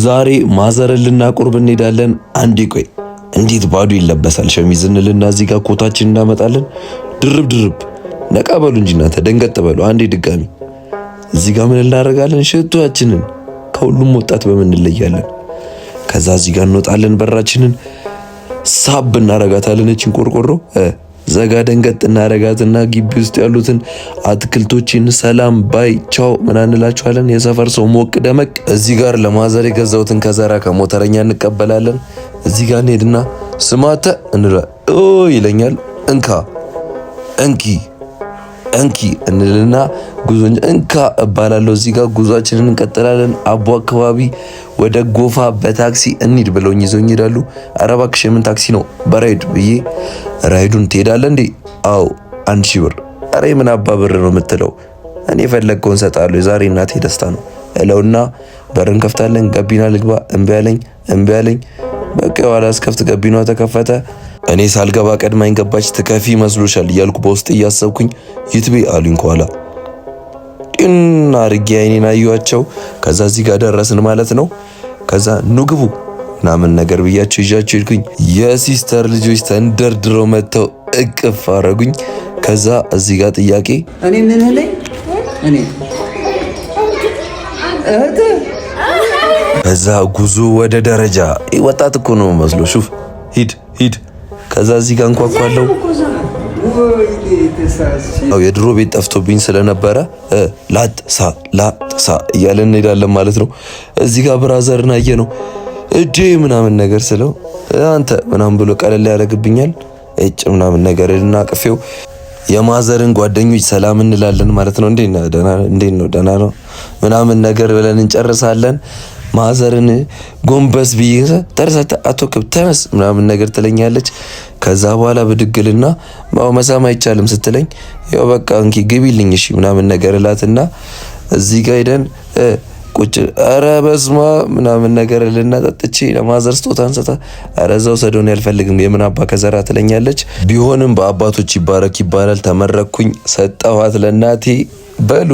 ዛሬ ማዘርን ልናቆርብ እንሄዳለን። አንዴ ቆይ፣ እንዴት ባዶ ይለበሳል ሸሚዝ እንልና እዚህ ጋር ኮታችን እናመጣለን። ድርብ ድርብ ነቃ በሉ እንጂ እናንተ ደንገጥ በሉ። አንዴ ድጋሚ እዚህ ጋር ምን እናደርጋለን? ሽቶያችንን ከሁሉም ወጣት በምን እንለያለን? ከዛ እዚህ ጋር እንወጣለን። በራችንን ሳብ እናረጋታለን። እችን ቆርቆሮ ዘጋ ደንገጥ እናረጋትና ግቢ ውስጥ ያሉትን አትክልቶችን ሰላም bye ቻው ምናምን እንላችኋለን። የሰፈር ሰው ሞቅ ደመቅ። እዚህ ጋር ለማዘር የገዛሁትን ከዘራ ከሞተረኛ እንቀበላለን። እዚህ ጋር እንሄድና ስማተ እንላ ኦ ይለኛል። እንካ እንኪ እንኪ እንልና ጉዞ እንካ እባላለሁ። እዚህ ጋር ጉዟችንን እንቀጥላለን። አቦ አካባቢ ወደ ጎፋ በታክሲ እንሂድ ብለውኝ ይዘውኝ ይሄዳሉ። ኧረ እባክሽ የምን ታክሲ ነው? በራይድ ብዬ ራይዱን ትሄዳለህ እንዴ? አዎ 1000 ብር። ኧረ የምን አባ ብር ነው የምትለው? እኔ የፈለግከውን እሰጥሃለሁ። የዛሬ እናቴ ደስታ ነው እለውና በርን ከፍታለን። ገቢና ልግባ። እምቢ አለኝ፣ እምቢ አለኝ። በቃ የኋላ እስከፍት ገቢኗ ተከፈተ። እኔ ሳልገባ ቀድማኝ ገባች። ትከፊ መስሎሻል እያልኩ በውስጥ እያሰብኩኝ ይትቤ አሉኝ ከኋላ። ጢን አርጌ አይኔን አዩዋቸው። ከዛ እዚህ ጋር ደረስን ማለት ነው። ከዛ ኑ ግቡ ምናምን ነገር ብያቸው ይዣቸው ሄድኩኝ። የ sister ልጆች ተንደርድረው መጥተው እቅፍ አረጉኝ። ከዛ እዚህ ጋር ጥያቄ እኔ ምን ነኝ? እኔ እህት። ከዛ ጉዞ ወደ ደረጃ። ወጣት እኮ ነው መስሎ ሹፍ፣ ሂድ ሂድ። ከዛ እዚህ ጋር እንኳኳለው። የድሮ ቤት ጠፍቶብኝ ስለነበረ ላጥ ሳ ላጥ ሳ እያለን እንሄዳለን ማለት ነው። እዚህ ጋር brother ን አየ ነው እጄ ምናምን ነገር ስለው አንተ ምናምን ብሎ ቀለል ያደርግብኛል። እጭ ምናምን ነገር እናቅፌው የማዘርን ጓደኞች ሰላም እንላለን ማለት ነው። እንዴት ነው ደህና፣ እንዴት ነው ደህና ነው ምናምን ነገር ብለን እንጨርሳለን። ማዘርን ጎንበስ ብዬ ተረሳተ አቶ ክብ ተነስ ምናምን ነገር ትለኛለች። ከዛ በኋላ ብድግልና መሳም አይቻልም ስትለኝ ያው በቃ እንኪ ግቢልኝ እሺ ምናምን ነገር እላትና እዚህ ጋር ሄደን ቁጭ ኧረ በስማ ምናምን ነገር ልና ጠጥቼ ለማዘር ስጦታ አንሰታ ኧረ እዛው ሰዶን ያልፈልግም የምን አባ ከዘራ ትለኛለች። ቢሆንም በአባቶች ይባረክ ይባላል። ተመረኩኝ፣ ሰጠኋት ለእናቴ በሉ።